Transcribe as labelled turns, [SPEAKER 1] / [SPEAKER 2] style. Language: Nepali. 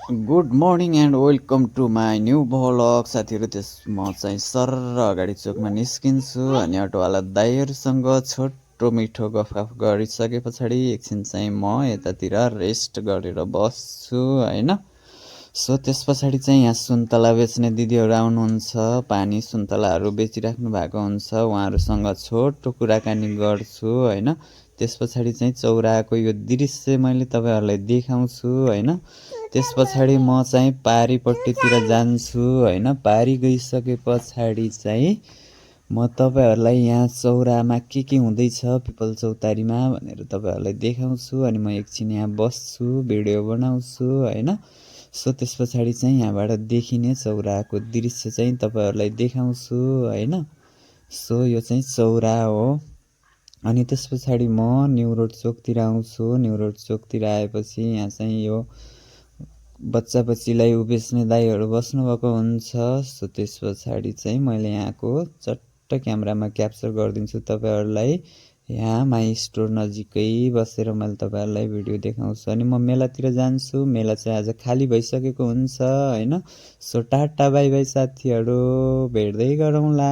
[SPEAKER 1] Good morning and welcome to my new vlog. साथीहरू म चाहिँ सर अगाडि चोकमा निस्किन्छु अनि अटोवाला दाइहरूसँग छोटो मिठो गफगाफ गरिसके पछाडि एकछिन चाहिँ म यतातिर रेस्ट गरेर बस्छु होइन। सो त्यस पछाडि चाहिँ यहाँ सुन्तला बेच्ने दिदीहरू आउनुहुन्छ, पानी सुन्तलाहरू बेचिराख्नु भएको हुन्छ, उहाँहरूसँग छोटो कुराकानी गर्छु होइन। त्यस पछाडि चाहिँ चौराको यो दृश्य मैले तपाईँहरूलाई देखाउँछु होइन। त्यस पछाडि म चाहिँ पारीपट्टितिर जान्छु होइन। पारी गइसके पछाडि चाहिँ म तपाईँहरूलाई यहाँ चौरामा के हुँदैछ पिपल चौतारीमा भनेर तपाईँहरूलाई देखाउँछु अनि म एकछिन यहाँ बस्छु, भिडियो बनाउँछु होइन। सो त्यस पछाडि चाहिँ यहाँबाट देखिने चौराको दृश्य चाहिँ तपाईँहरूलाई देखाउँछु होइन। सो यो चाहिँ चौरा हो अनि त्यस पछाडि म न्यु रोड चोकतिर आउँछु। न्यु रोड चोकतिर आएपछि यहाँ चाहिँ यो बच्चा बच्चीलाई बेच्ने दाइहरू बस्नुभएको हुन्छ। सो त्यस पछाडि चाहिँ मैले यहाँको चट्ट क्यामेरामा क्याप्चर गरिदिन्छु तपाईँहरूलाई। यहाँ माई स्टोर नजिकै बसेर मैले तपाईँहरूलाई भिडियो देखाउँछु अनि म मेलातिर जान्छु। मेला चाहिँ आज खाली भइसकेको हुन्छ होइन। सो टाटा बाई बाई साथीहरू, भेट्दै गरौँला।